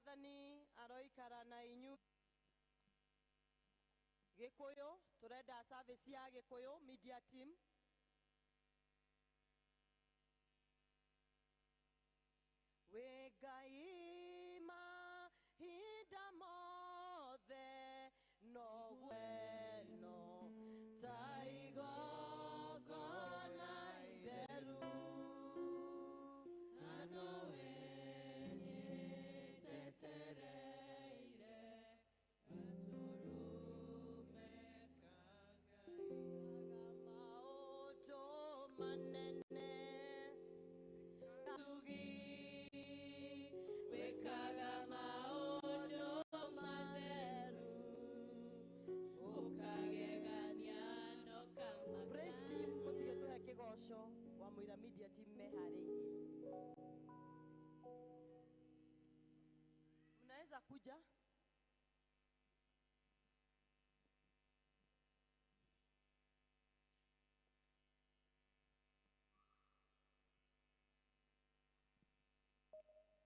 Mwathani aroikara na inyu. Gikuyu turenda service ya Gikuyu media team. We Ngai mahinda mothe no gweno ta igongona itheru na nowe nyetetereire gatũrũme ka Ngai kaga maũndũ manene tugi wĩkaga maũndũ matheru ũkagegania no kama. Praise team mũtige tũhe kĩgoco wa Mũira media team meharĩirie. Mnaweza kuja. Amen.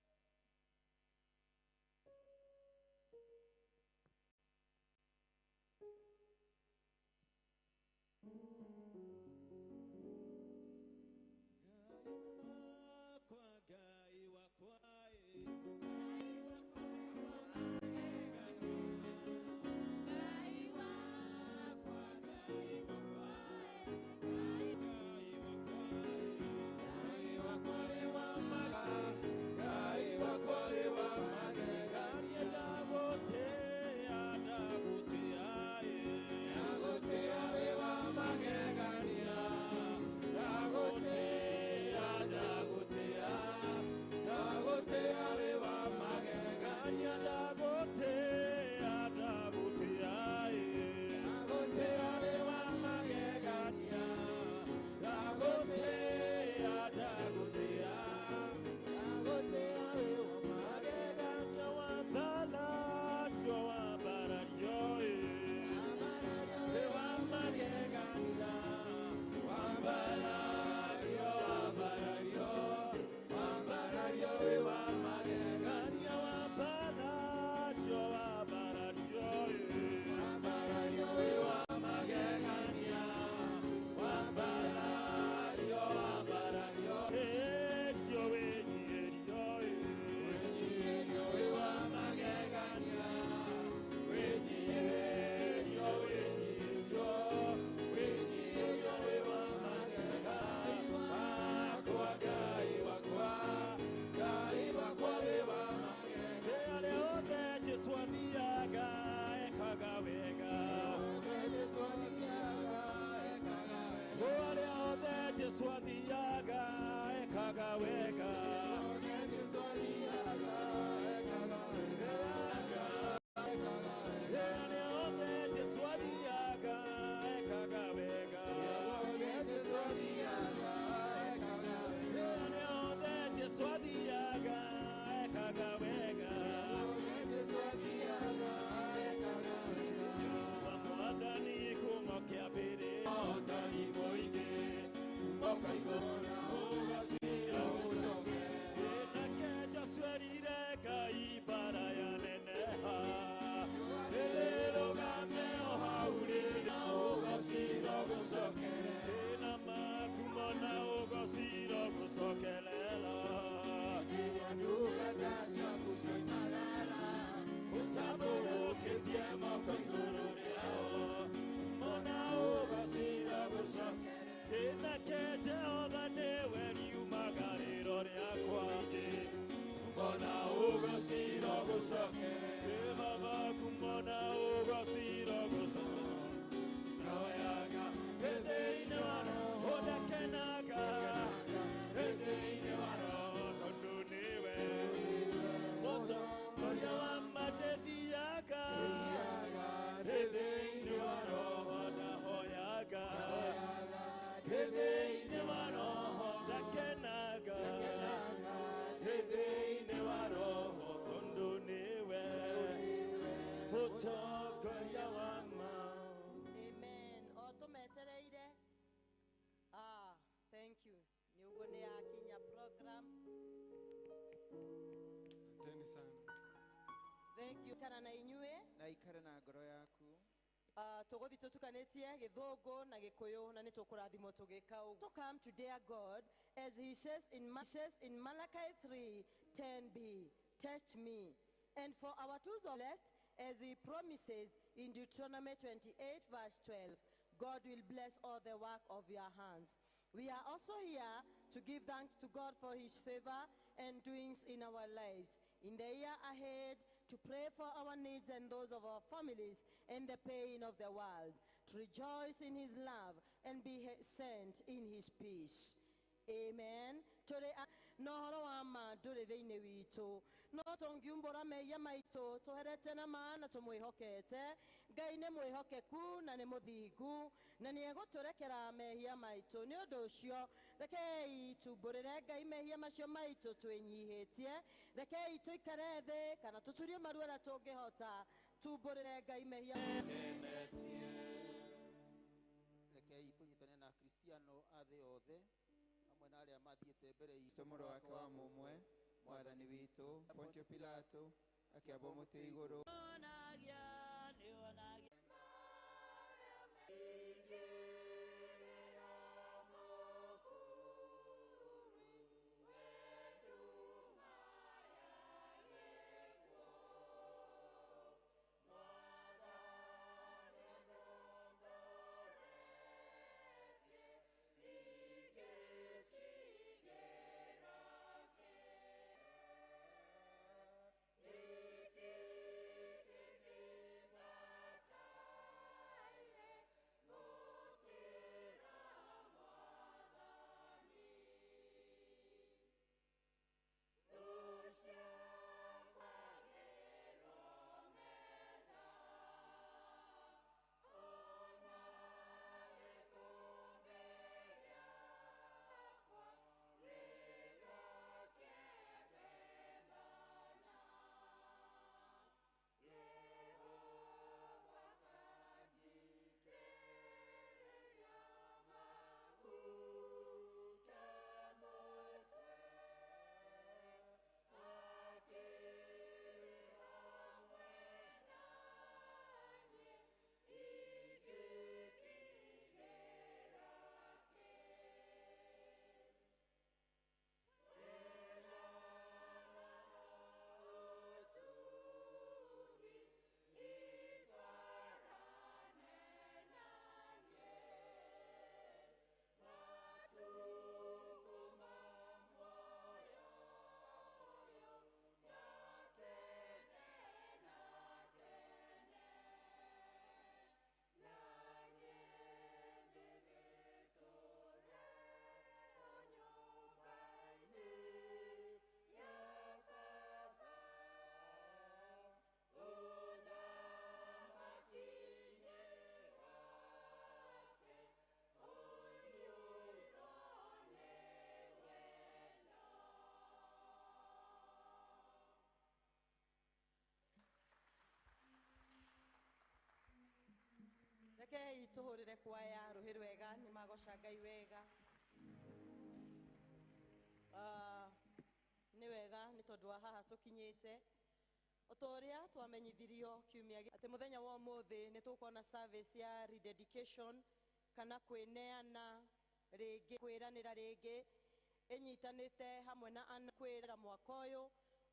Thank you. Ni ugo ni akinya program. Asanteni sana. Thank you. Kana na inyuĩ na ikare na ngoro yaku. Tũgũthiĩ tũtukanĩtie gĩthũngũ na gĩkũyũ na nĩ tũkũrathimwo tũgĩka ũguo. To come to dear God as he says in Malachi 3:10b, test me. And for our tools of blessed, as he promises in Deuteronomy 28 verse 12, God will bless all the work of your hands. We are also here to give thanks to God for his favor and doings in our lives. In the year ahead, to pray for our needs and those of our families and the pain of the world, to rejoice in his love and be sent in his peace. Amen. Tũrĩ na ũhoro wa ma ndũrĩ thĩinĩ witũ, no tũngiumbũra mehia maitũ tũherete na ma na tũmwĩhokete. Ngai nĩ mwĩhokeku na nĩ mũthingu na nĩ egũtũrekera mehia maitũ. Nĩ ũndũ ũcio rekei tumbũrĩre Ngai mehia macio maitũ twĩnyihĩtie, rekei tũikare thĩ kana tũturie maru ũrĩa tũngĩhota, tumbũrĩre Ngai mehia. Rekei tũnyitane na Kristiano a thĩ yothe hamwe na arĩa mathiĩte mbere Kristo mũrũ wake wa mũmwe mwathani witũ Pontio Pilato akĩambwo mũtĩ igũrũ. Rekei tũhũrĩre kwaya rũhĩ rwega, nĩ magoca Ngai wega. Nĩ wega nĩ tondũ wa haha tũkinyĩte. O ta ũrĩa twamenyithirio kiumia atĩ mũthenya wa ũmũthĩ nĩ tũkuona service ya rededication kana kwĩneana rĩngĩ, kwĩranĩra rĩngĩ, ĩnyitanĩte hamwe na kwĩra mwaka ũyũ.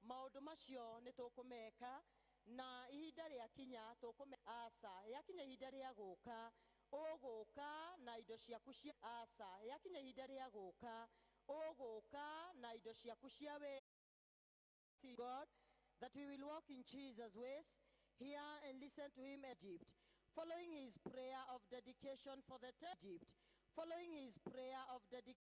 Maũndũ macio nĩ tũkũmeka na ihinda rĩakinya tũkũme aca yakinya ihinda rĩa gũka ũgũka na indo ciaku cia aca yakinya ihinda rĩa gũka ũgũka na indo ciaku cia wĩ. God that we will walk in Jesus' ways, hear and listen to him Egypt, following his prayer of dedication for the Egypt, following his prayer of dedication.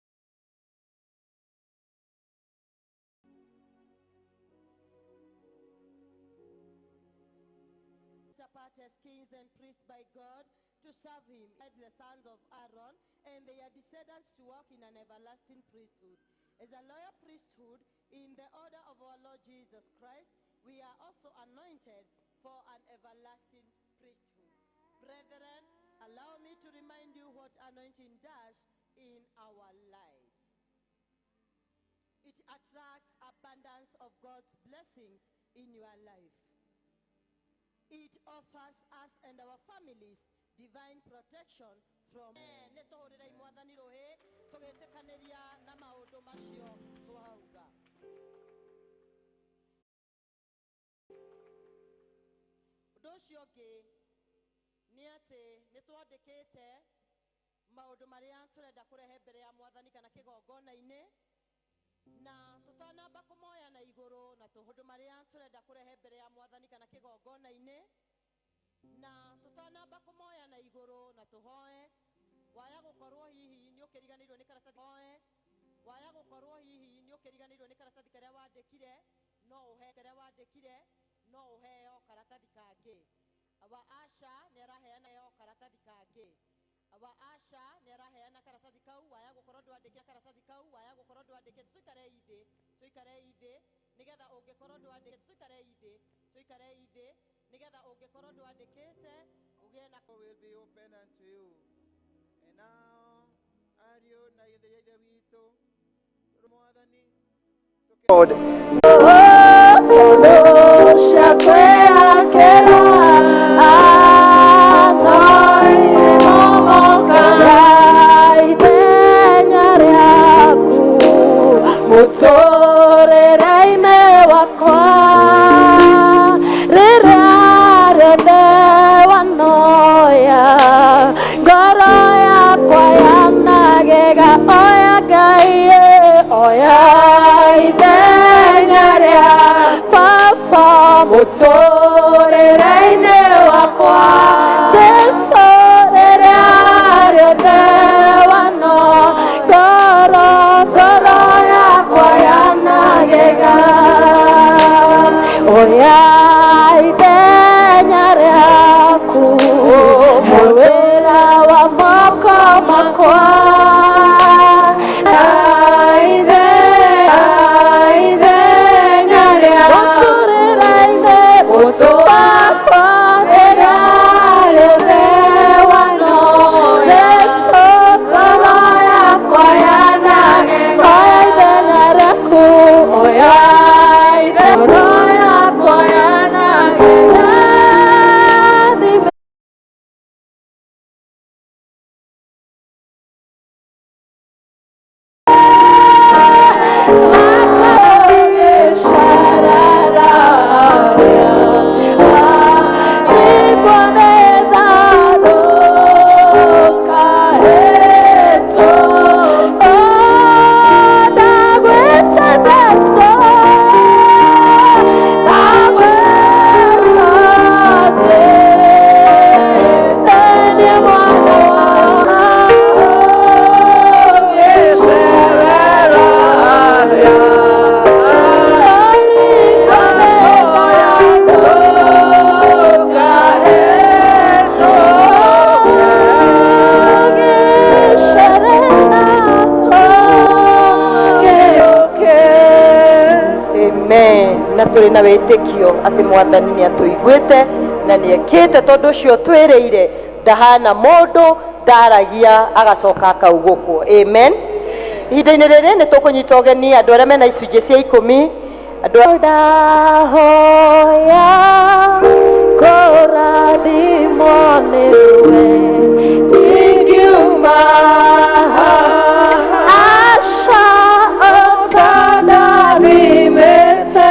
Apart as kings and priests by God to serve him, the sons of Aaron and their descendants to walk in an everlasting priesthood. As a loyal priesthood in the order of our Lord Jesus Christ, we are also anointed for an everlasting priesthood. Brethren, allow me to remind you what anointing does in our lives. It attracts abundance of God's blessings in your life. It offers us and our families divine protection from nĩ tũhũrĩrei mwathani rũhĩ tũgĩtĩkanĩria na maũndũ macio twauga. Ũndũ ũcio ũngĩ nĩ atĩ nĩ twandĩkĩte maũndũ marĩa tũrenda kũrehe mbere ya mwathani kana kĩgongona-inĩ, na tũtanamba kũmoya na igũrũ na tũhũndũ marĩa tũrenda kũrehe mbere ya mwathani kana kĩgongona-inĩ, na tũtanamba kũmoya na igũrũ na tũhoe. Waya gũkorwo hihi nĩ ũkĩriganĩirwo nĩ karatathi, hoe waya gũkorwo hihi nĩ ũkĩriganĩirwo nĩ karatathi karĩa wandĩkire, no ũhe karĩa wandĩkire, no ũheo karatathi kangĩ. Wa Asha nĩ araheana yo karatathi kangĩ. Wa Asha nĩ araheana karatathi kau, waya gũkorwo ndwandĩkire karatathi kau, waya gũkorwo ndwandĩkire, tũikare ithĩ, tũikare ithĩ nĩgetha ũngĩkorwo ndwandĩkire, tũikare ithĩ, tũikare ithĩ nĩgetha ũngĩkorwo ndwandĩkĩte ũgĩe na will be open unto you. And now, ariũ na ithe ithe witũ, tũrĩ mwathani Lord. Mutorere-inĩ wakwa rĩrĩa rĩothe wanoya, ngoro yakwa yanagega, oya Ngai, oya ithenya rĩa baba mũtũrĩre-inĩ wakwa, Jesũ rĩrĩa rĩothe wano, ngoro ngoro yakwa yanagega, oya ithenya rĩaku, he wĩra wa moko makwa. Amen. Na tũrĩ na wĩtĩkio atĩ mwathani nĩ atũiguĩte na nĩ ekĩte tondũ ũcio twĩrĩire ndahana mũndũ ndaragia agacoka akaugũkwo. Amen. Ihinda-inĩ rĩrĩ nĩ tũkũnyita ũgeni andũ arĩa mena icunjĩ cia ikũmi, andũ Ndahoya kũrathimwo nĩwe, ndingiuma aca ũtandathimĩte,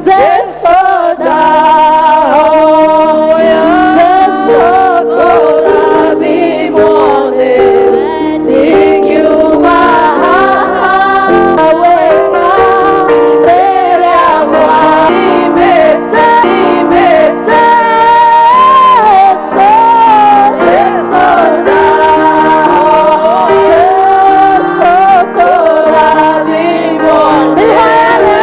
Jesũ ndahoya, Jesũ kũrathimwo nĩwe, ndingiuma haha wega rĩrĩa mwathimĩte, thimĩte, Jesũ, Jesũ ndahoya, Jesũ kũrathimwo nĩwe.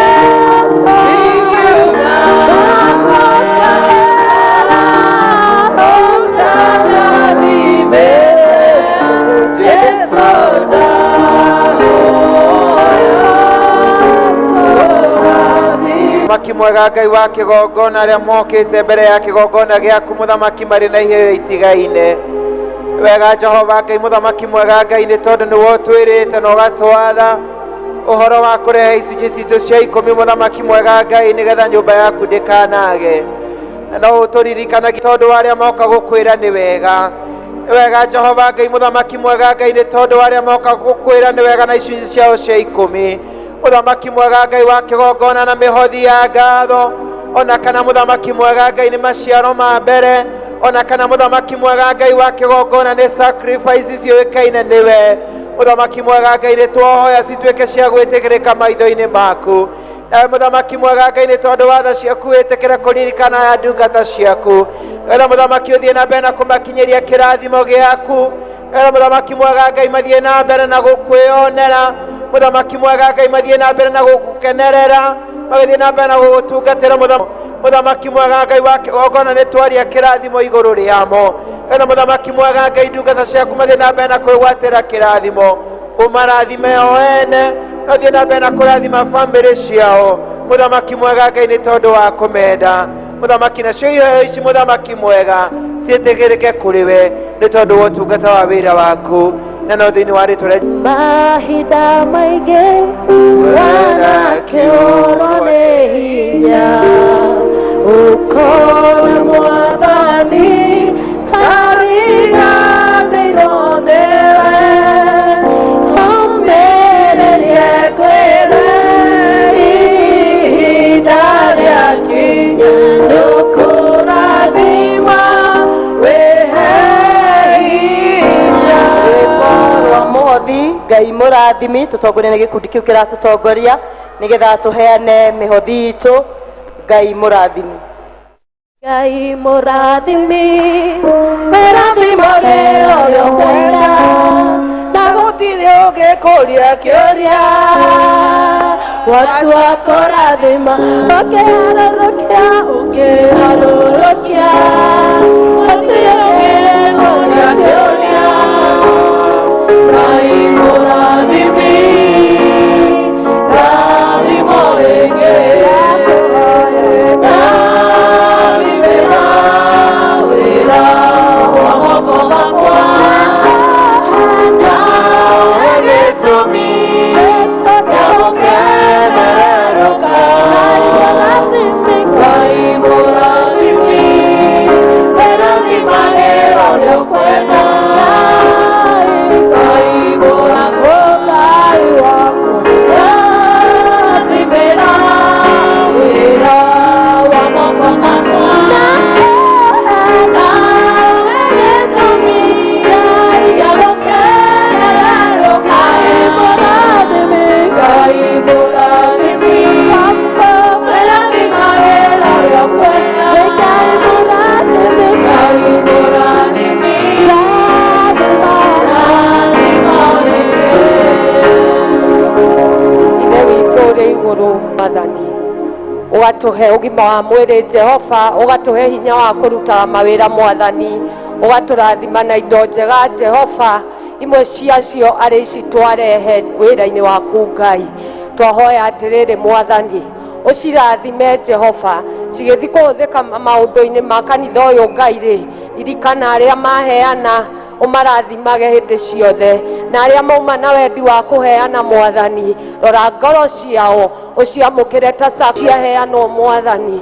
Mũthamaki mwega Ngai wa kĩgongona arĩa mokĩte mbere ya kĩgongona gĩaku mũthamaki marĩ na iheo itigaine. Wega Jehova Ngai mũthamaki mwega Ngai nĩ tondũ nĩwe ũtwĩrĩte na ũgatwatha ũhoro wa kũrehe icunjĩ citũ cia ikũmi mũthamaki mwega Ngai nĩgetha nyũmba yaku ndĩkanage. Na no ũtũririkanagie tondũ wa arĩa moka gũkwĩra nĩ wega. Nĩ wega Jehova Ngai mũthamaki mwega Ngai, nĩ tondũ wa arĩa moka gũkwĩra nĩ wega na icunjĩ ciao cia ikũmi. Mũthamaki mwega Ngai wa kĩgongona na mĩhothi ya ngatho, ona kana mũthamaki mwega Ngai nĩ maciaro ma mbere, ona kana mũthamaki mwega Ngai wa kĩgongona nĩ sacrifice ciũĩkaine nĩwe. Mũthamaki mwega Ngai, nĩ twohoya cituĩke cia gwĩtĩkĩrĩka maitho-inĩ maku. Nawe mũthamaki mwega Ngai, nĩ tondũ wa tha ciaku wĩtĩkĩre kũririkana aya ndungata ciaku, nĩgetha mũthamaki ũthiĩ na mbere na kũmakinyĩria kĩrathimo gĩaku, nĩgetha mũthamaki mwega Ngai mathiĩ na mbere na gũkwĩonera, mũthamaki mwega Ngai mathiĩ na mbere na gũgũkenerera, magĩthiĩ na mbere na gũgũtungatĩra. Mũthamaki mwega Ngai wa kĩgongona, nĩ twaria kĩrathimo igũrũ rĩamo, nĩgetha mũthamaki mwega Ngai ndungata ciaku mathiĩ na mbere na kwĩgwatĩra kĩrathimo, ũmarathime o ene na ũthiĩ na mbere na kũrathima bamĩrĩ ciao. Mũthamaki mwega Ngai, nĩ tondũ wa kũmenda mũthamaki, nacio iheo ici mũthamaki mwega ciĩtĩkĩrĩke kũrĩ we, nĩ tondũ wa ũtungata wa wĩra waku, na no thĩinĩ wa rĩtwa rĩa Mahinda maingĩ wanakĩũrwo nĩ hinya, ũkona mwathani tariganĩirwo nĩwe, ũmĩrĩrie ngwĩre ihinda rĩakinya nĩũkũrathima wĩhe hinya. Rwĩmbo rwa mũhothi, Ngai mũrathimi, tũtongoria nĩ gĩkundi kĩu kĩratũtongoria nĩgetha tũheane mĩhothi itũ. Ngai mũrathimi. Ngai mũrathimi, wĩrathimage ũrĩa ũkwenda, na gũtirĩ ũngĩkũria kĩũria. Watua kũrathima, ũkĩharũrũkia, ũkĩharũrũkia, gũtirĩ ũngĩkũria kĩũria. Ngai mũrathimi, rathimo rĩngĩ, rathimĩra wĩra wa moko makwa, nawe gĩtũmi gĩa gũkenererũka. Ngai mũrathimi, wĩrathimage ũrĩa ũkwenda. Ngai mũrathimi wakwa, rathimĩra wĩra wa moko makwa, nawe gĩtũmi gĩa gũkenererũka. Ngai mũrathimi, wĩrathimage ũrĩa ũkwenda. Ngai mũrathimi, rathimo rĩngĩ. Ithe witũ ũrĩ igũrũ, Mwathani, ũgatũhe ũgima wa mwĩrĩ, Jehova, ũgatũhe hinya wa kũruta mawĩra, Mwathani, ũgatũrathima na indo njega, Jehova, imwe ciacio arĩ ici twarehe wĩra-inĩ waku. Ngai, twahoya atĩrĩrĩ, Mwathani, ũcirathime, Jehova, cigĩthiĩ kũhũthĩka maũndũ-inĩ ma kanitha ũyũ. Ngai rĩ, ririkana arĩa maheana, ũmarathimage hĩndĩ ciothe, na arĩa mauma na wendi wa kũheana, Mwathani, rora ngoro ciao, ũciamũkĩre ta ciaheanwo. Mwathani,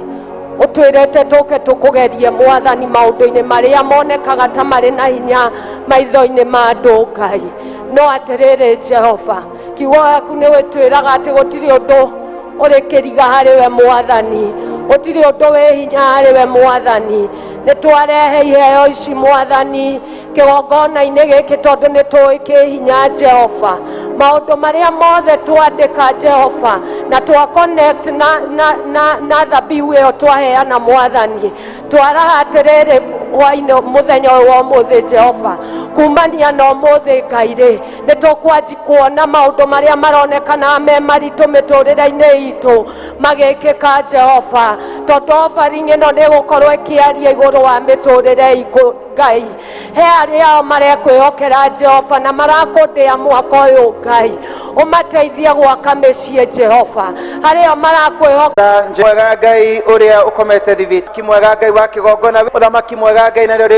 ũtwĩrĩte tũke tũkũgerie, Mwathani, maũndũ-inĩ marĩa monekaga ta marĩ na hinya maitho-inĩ ma andũ. Ngai, no atĩrĩrĩ, Jehova, kiugo gĩaku nĩ gĩtwĩraga atĩ gũtirĩ ũndũ ũrĩ kĩriga harĩ we, Mwathani, gũtirĩ ũndũ wĩ hinya harĩ we. Mwathani, nĩ twarehe iheo ici, Mwathani, kĩgongona-inĩ gĩkĩ, tondũ nĩ tũĩ kĩ hinya. Jehova, maũndũ marĩa mothe twandĩka, Jehova, na twa connect na thabihu ĩyo twaheana, Mwathani, twaraha atĩrĩrĩ hwainĩ mũthenya ũyũ wa ũmũthĩ, Jehova, kumania na ũmũthĩ, Ngai rĩ, nĩ tũkwanji kuona maũndũ marĩa maronekana me maritũ mĩtũrĩre-inĩ itũ magĩkĩka, Jehova, tondũ offering ĩno nĩ ĩgũkorwo ĩkĩaria igũrũ wa mĩtũrĩre itũ. Ngai, he arĩa ao marekwĩhokera, Jehova, na marakũndĩa mwaka ũyũ, Ngai, ũmateithie gwaka mĩciĩ, Jehova, harĩa marakwĩhoka. Mwega Ngai ũrĩa ũkomete thibiti mwega, Ngai wa kĩgongona, mũthamaki mwega Ngai, narĩo.